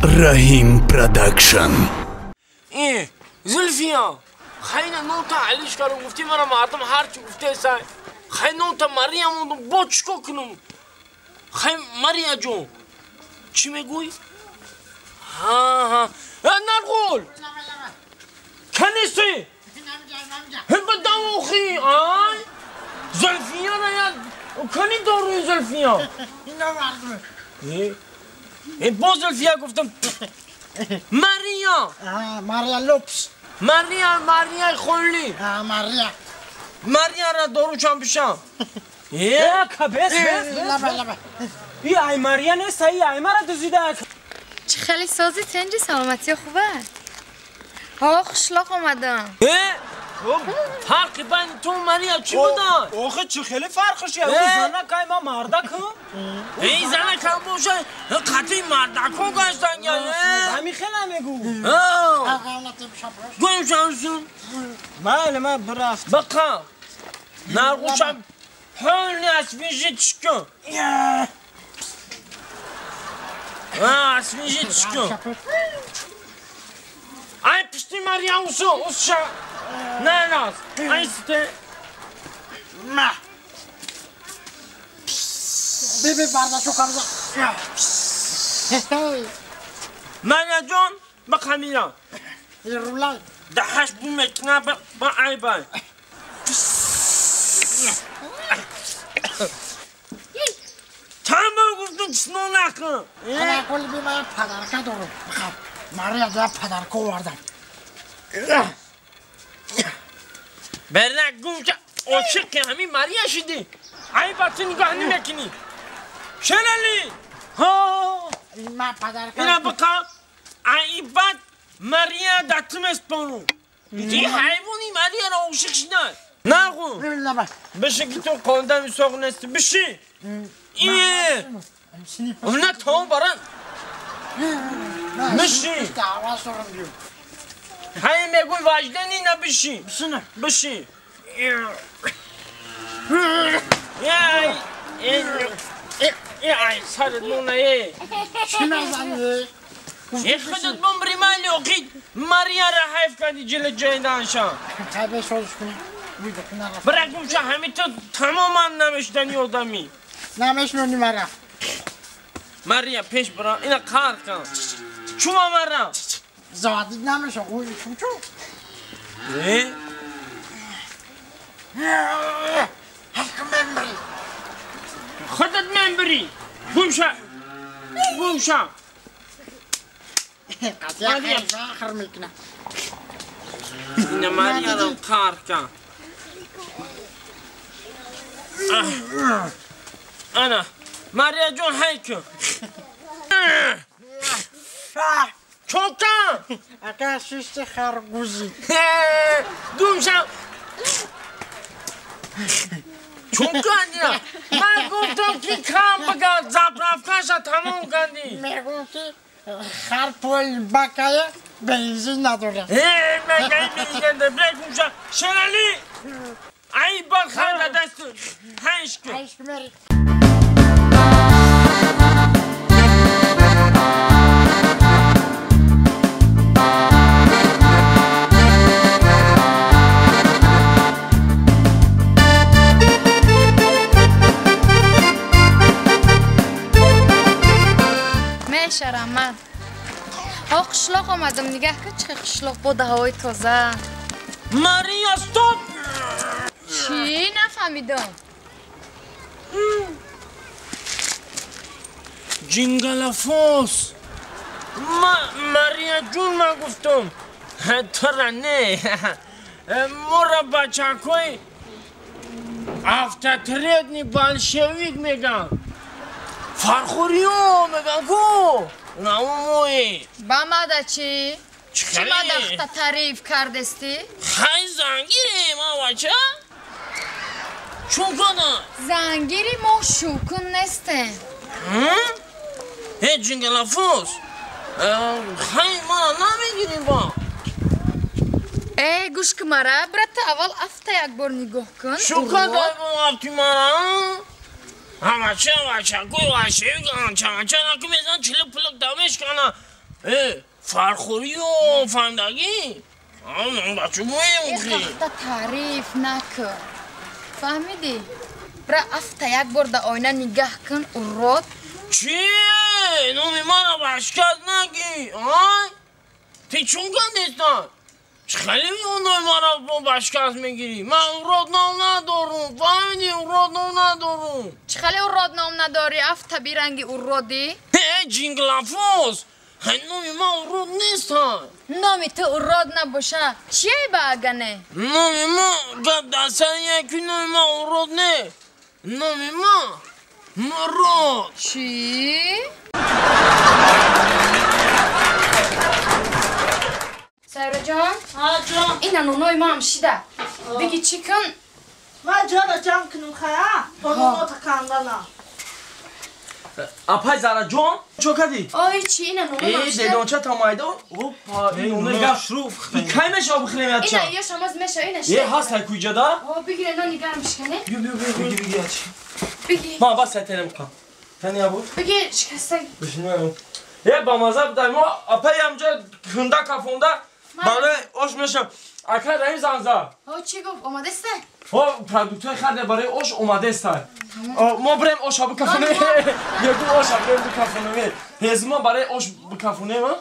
Раҳим Продакшн. Зулфия, хайна нота алишкару гуфти мара мардум ҳарчи гуфтеса. Хай нота Мария мондум, бо чико кунум? Хай Мария ҷон, чӣ мегӯй? Ҳа, ҳа. Нарғул! Каниси? Ба давохи, ай? Зулфия ра я кани доруи Зулфия? Бо Зулфия гуфтам. Мария! Мария Лопес. Мария, Мария Холли. Мария. Мария ра дору чам пишам. Кабес, бес, бес. И ай Мария нест, ай ай мара дузида. Чӣ хеле сози тенҷи саломатӣ хуб аст? Ҳо, хушлоқ омадам. Фарқи байни ту Мария чӣ буда? Охи чӣ хеле фарқш я? Ӯ занакай ма мардакам. Эй занакам боша, қатъи мардакон гаштан я. Ҳами хела мегӯ. Гӯем шансун. Майли ма бирафт. Бақа. Нарғушам ҳолни освежить кун. Освежить кун. Ай пишти Мария усу, усша. Нараз. Ай сте. Ма. Бебе бардашу камза. Мария ҷон, ба қамила. Ирулай. Дахаш бу мекна ба ай бай. Чанд бор гуфтум чисно накун. Ана би ман падарка дорум. Мария да падарка овардам. Бернак гуфта ошиқи ҳамин Мария шидӣ. Ай ба ту нигоҳ намекунӣ. Шерали! Ҳо! Ман падарка. Ина биқа. Ай бад Мария да ту меспонум. Ди ҳайвони Марияро ошиқ шидан. Нағу. Биши ки ту қонда мисоқ нести. Биши. Ие! На то баран. Биши. Ҳай мегӯй ваҷдани на биши. Биши. Яй! Ай, сарат мона е. Чӣ мезанӣ? Е худат бумбри мали оқид Марияра ҳайф кардӣ ҷили ҷойданша. Хай бесозш кунӣ. Бира гумша ҳами ту тамоман намешдани одамӣ. Намешнони мара. Мария пеш бира, ина қар кан. Чума мара? Задид намеша, ой чучу. Е? Ҳақ мембри. Худат мембри. Гумша. Гумша. Қатия хар мекуна. Ина Марияро қар кан. Ана, Мария ҷон ҳай кун. Чокан! Ака шишти харгузи. Гумша. Чокан я. Ман гуфтам ки кам бага заправкаша тамом кардӣ. Мегӯм ки хар пол бакая бензин надорад. Мегай бензин надорад. Бля гумша. Шерали! Ай бад хар да дасту. Ҳайш кун. Ҳайш кун мери. Шарамат. Ҳо, қишлоқ омадам. Нигаҳ кун чӣ қишлоқ бо ҳавои тоза. Мария, стоп! Чӣ нафаҳмидам? Ҷингалафос. Мария ҷун ман гуфтам. Тура не. Мора бачакҳои автотрядни болшевик меган. Фархуриё меган ку. Наумои. Ба мада чӣ? Чӣ мадахта тариф кардестӣ? Хай зангири ма бача. Чун кана? Зангири мо шукун нестем. Э ҷингалафос. Хай ма намегирӣ ба. Э гӯш ки мара, брата аввал афта як бор нигоҳ кун. Шукун афти мара? Ҳамача вача гӯй вашевган чанча наку мезан чилу пулук дамешкана. Фархурию фаҳмидагӣ? Бача буем. Ихта таъриф накун. Фаҳмидӣ? Бра афта як бор да оина нигаҳ кун, урод. Чӣ? Номи мана башкат нагӣ, ай? Ти чун кандестан? Чӣ хеле номи мара башкат мегирӣ? Ман урод ном надорум, фаҳмидӣ? Урод ном надорум. Чӣ хеле урод ном надорӣ? Афта биранги уродӣ? Ҷинглафоз! Номи ман урод нест. Номи ту урод набоша. Чие ба агане? Номи ман гап дар сари яки номи ман урод не. Номи ман Мурод. Чӣ? Сайраҷон? Ҷон. Ина нонои маам шида. Биги чӣ кун? Ман ҷона ҷамъ кунум хая? Бо нонота кандана. Апай Зараҷон, чо кардӣ? Ой, чӣ ина ноно? Дедонча тамайдо? Опа, ин гап кай мешава бихӯрем яча? Ина ё шамоз мешава, ина Е, ҳаст ай куҷада? О, бигире нони гарм шикане. Биё, биё, биё, биги, биги ячи. Биги. Ма бас сайтарем қа. Тани ябуд? Биги, шикаста. Бишинам. Е, ба маза будай мо апай амҷа хунда кафонда барои ош мешам. Ака раим занза. О, чӣ гуфт? Омадеста? О, продуктҳои харде барои ош омадеста. Мо бирем оша бикафонем. Ягу оша бирем бикафонем. Ҳезума барои ош бикафонем, а?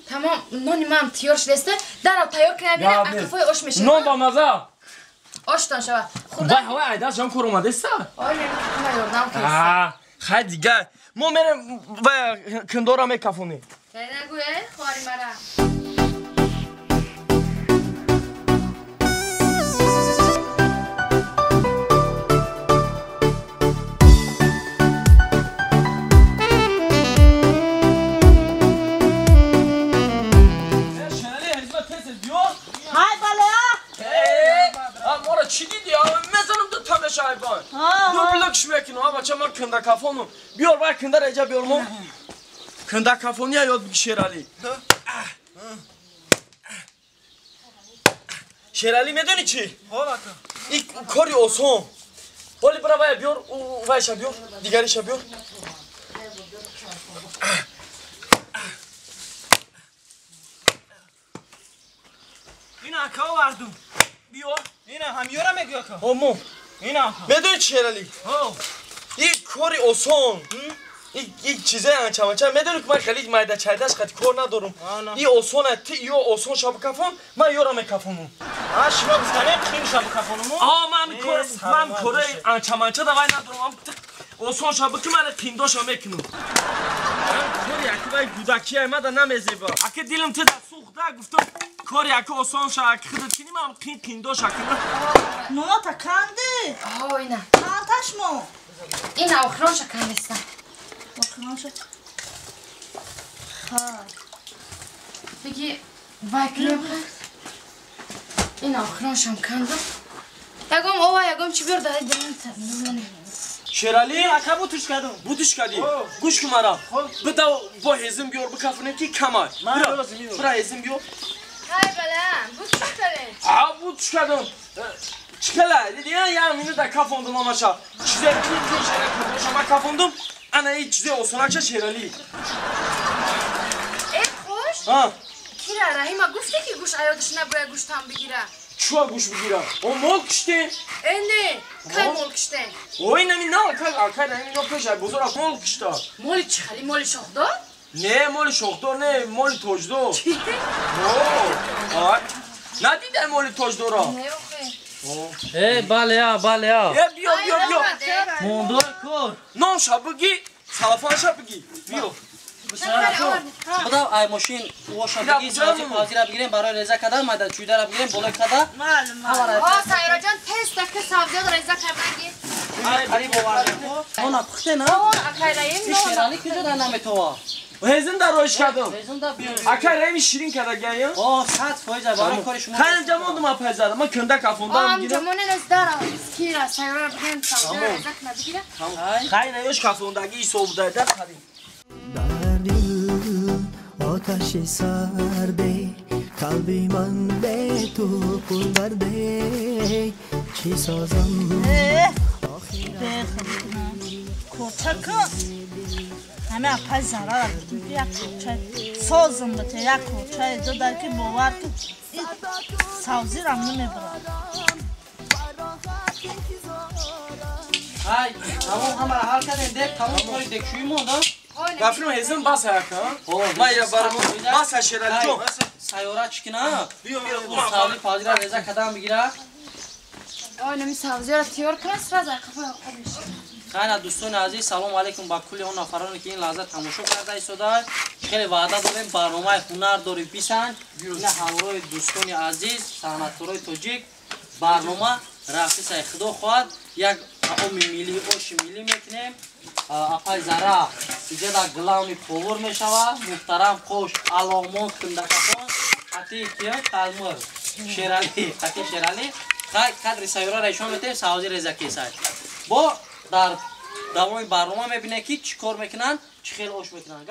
Тамом, нони ман тайёр шудааст. Дарав тайёр кунам, бинам ақифои ош мешавад. Нон ба маза. Оштон шава. Хурда. Вай, ҳавай айдас ҷон кор омадеста? Ой, ман ёрдам кардам. Хай дигар. Мо мерем ва кандора мекафонем. Нагӯ, хоҳари мара. Чӣ дидӣ? Мезанам ду та мешайбан. Дубликш мекунам, бача ман кандакафонум. Биёр вай канда реҷа биёр мо. Кандакафония ёд биги Шералӣ. Шералӣ медонӣ чӣ? Ин кори осон. Оли бира вая биёр, вайша биёр, дигариша биёр. Ин ака овардум. Биёр. Ина ҳамёра мегӯя ака. Омо. Ина ака. Медонӣ чӣ Шералӣ? Ин кори осон. Ин чизаи анчаманча медонӣ ки ман хеле майда чайдаш қати кор надорум. Ин осона, ти ё осон ша бикафон, ман ёра мекафонум. А шумо гуфтане қин ша бикафонуму? А ман кор ман кори анчаманча давай надорум. Осон ша бики ман қиндоша мекунум. Кори яки вай гудакия мада намезеба. Аки дилам ти да сӯхта гуфтам кори яки осон ша аки худат кини ман қин қиндоша кунам. Нонота канди? О, ина. Канташ мо? Ина охиронша кандеста. Охиронша. Ха. Биги вай кунем. Ина охироншам кандам. Ягом ова, ягом чӣ биёр дади дилам. Шералӣ? Ака бутуш кардам. Бутуш кардӣ? Гӯш кун мара. Буда бо ҳезум биёр бикафонем ки камай. Бира ҳезум биёр. Ҳай бала, бутуш кардем. А бутуш кардам. Чикала, дидӣ я минута кафондум амаша. Чизе қин қин шера кардоша ма кафондум. Ана ин чизе осонакша Шералӣ. Э хуш? Кира Раҳима гуфте ки гӯш аёдаш набояд гӯштам бигира. Чуа гӯш бигира? О мол киштем. Э не, кай мол киштем? Ой нами на, кай акай Раҳим ино пеш ай бозор мол кишта. Моли чӣ хали? Моли шохдор? Не, моли шохдор не, моли тоҷдор. Чӣ? О, надидай моли тоҷдора? Не охе. Э, бале, а, бале, а. Э, биё, биё, биё. Мондор кор. Нон ша биги, салафан ша биги. Биё. Худо ай мошин уоша биги, савзи пазира бигирем барои реза кардан, майда чӯйдара бигирем, болои када. Маълум, маълум. О, Сайраҷон, тез таки савзиёт реза кардан гир. Ай, қариб овардем. Нона пухте, на? О, акай Раим, нона. Шералӣ куҷо дар наметова? Ҳезим дар роиш кардам. Ҳезим да биё. Акай Раим ширин карда гаян? О, 100% барои кори шумо. Хайр ҷамондум апай зада. Ман кунда кафондам гирам. Ҷамоне нест дарам. Кира Сайра бигирем савзиёт реза кна бигира. Хайр наёш кафондаги ҳисоб дадар харид. Дар дил оташи сарде, қалби ман бе ту пурдарде, чӣ созам? Кочака. Ҳама апай зарара гуфтем ки як курчай созм бите, як курчай дода ки бовар ки ин савзирам намебарад. Ҳай, тамом ҳамаро ҳал кардем, дек тамом кори декшӯӣ монда. Гафрим ҳезм бас ҳака. Ма я бармо бас Шерали ҷон. Сайёра чӣ кина? Савзи пазира реза кадам бигира. Ой, нами савзиро тиёр кунам, сразу қафои овқат мешавад. Хайна дӯстони азиз, салому алайкум ба кулли он нафароне ки ин лаҳза тамошо карда истодаанд. Хеле ваъда дорем, барномаи ҳунар дорем бисанҷ. Ина ҳамроҳи дӯстони азиз, санъаткорои тоҷик барнома рафти сай худо хоҳад як таоми миллӣ, оши миллӣ мекунем. Апай Зара иҷода главный повар мешавад, муҳтарам Қош Аломон Кундакахон, қати кия Қалмир Шерали, қати Шерали. Хай кадри сайёраро ишон метем, савзи резаки сай. Бо дар давоми барнома мебинем ки чӣ кор мекунанд, чӣ хел ош мекунанд.